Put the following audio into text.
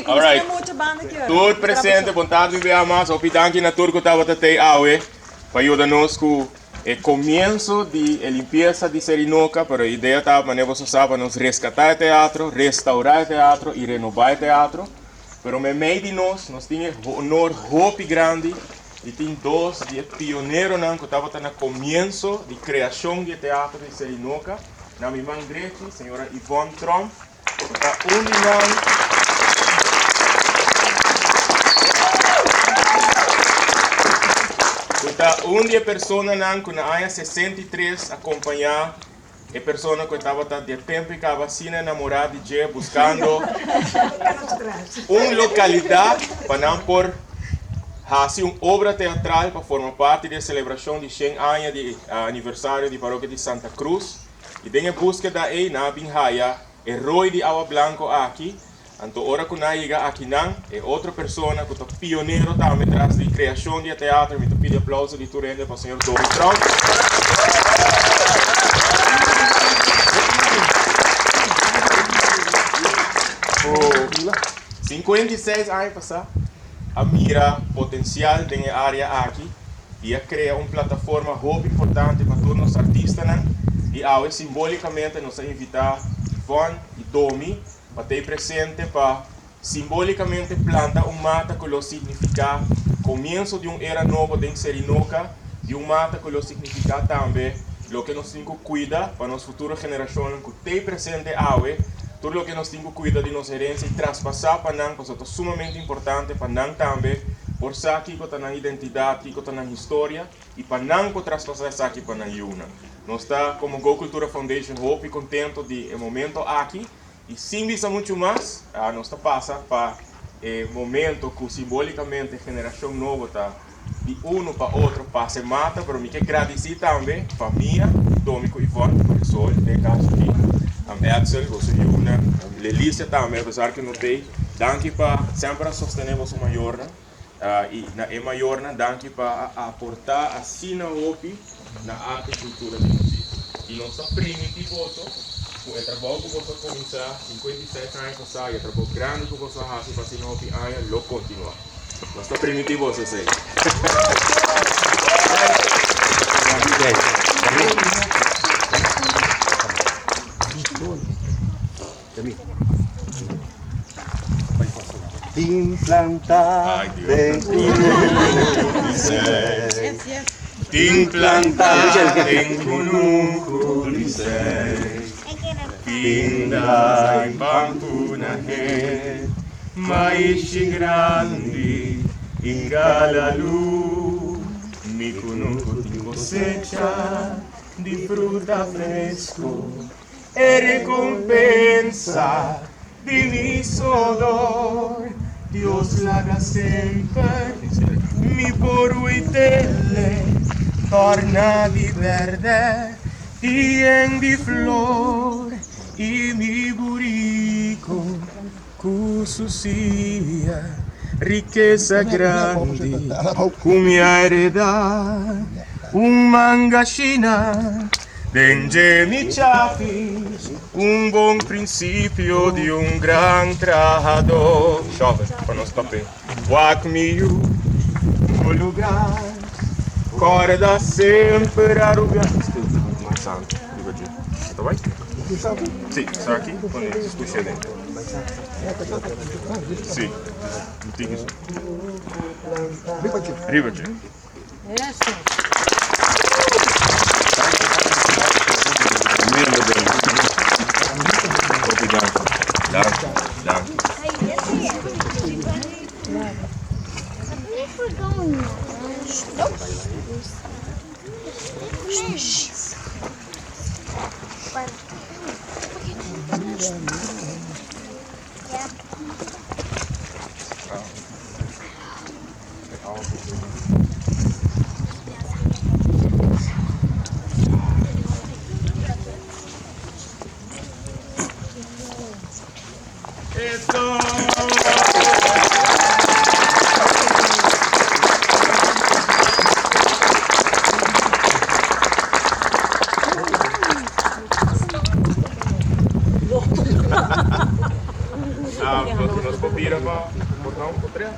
Alright. Tur presente, bon tardi un bia mas. Hopi danki na tur ku tabata tei awe pa yuda nos ku e komienso di e limpiesa di Serinoka. Pero e idea ta, manera boso sa, pa nos reskatá e teatro, restaurá e teatro i renobá e teatro. Pero meimei di nos, nos tin e honor hopi grandi di tin dos di e pioneronan ku tabata na komienso di kreashon di e teatro di Serinoka. Na mi man drechi, señora Yvonne Tromp, ku ta un di nan. Ku ta un di e personanan ku na aña 63 a kompañá E persona cu e tabata di e tempo y caba asina enamora di dje buscando un localidad pa nan por haci un obra teatral pa forma parti di e celebracion di shen aña di aniversario di Parokia di Santa Cruz y den e buskeda ey nan a bin haya e rooi di awa blanco aki. Anto ora ku nan a yega akinan, e otro persona ku ta pionero tambe tras di kreashon di e teatro, mi ta pidi aplauso di tur hende pa señor Domi Tromp. Ku 56 aña pasá a mira potensial den e área aki i a krea un plataforma hopi importante pa tur nos artistanan i awe simbolikamente nos a invitá Yvonne i Domi pa t'ei presente pa simbolikamente planta un mata ku lo signifiká komienso di un era nobo den Serinoka i un mata ku lo signifiká tambe loke nos tin ku kuida pa nos futuro generashonnan ku t'ei presente awe, tur loke nos tin ku kuida di nos herensia i traspasá pa nan pasobra ta sumamente importante pa nan tambe por sa kiko ta nan identidat, kiko ta nan historia i pa nan por traspasá esaki pa nan yunan. Nos ta komo Go Cultura Foundation hopi kontento di e momento aki i sin bisa muchu mas nos ta pasa pa e momento ku simbolikamente generashon nobo ta di unu pa otro pasa e mata, pero mi ke gradisí tambe famia Domi ku Ivonne, Marisol den e kaso aki, Edsel, boso yunan, Lelicia tambe apesar ku no t'ei, danki pa semper a sostené boso mayornan. I na e mayornan danki pa a aportá asina hopi na arte i kultura di nos isla. I nos ta primintí boso ku e trabou ku boso a kuminsá 56 aña pasá i e trabou grandi ku boso a hasi pa asina hopi aña lo kontinuá. Nos ta primintí boso esei. Tin planta den Tin planta den kunuku di sei Pinda i pampuna he Maishi grandi i kalalu Mi kunuku tin kosecha di fruta fresku E rekompensa di mi sodor, Dios laga semper mi por uitele Torna di berde i yen di flor I mi buriko ku su sia Rikesa grandi ku mi a hereda Un mangashina den dje mi chapi Un bon prinsipio di un gran trahadó Shovel pa nos pap'é Wak mi yu bo lugar Kòrda semper Arubiano Sí, esaki pone skusha den. Sí, un tiki so. Riba dje. Tremendo bem. Hopi danki. Danki, danki. Ah, nos por bira pa portão, por tres.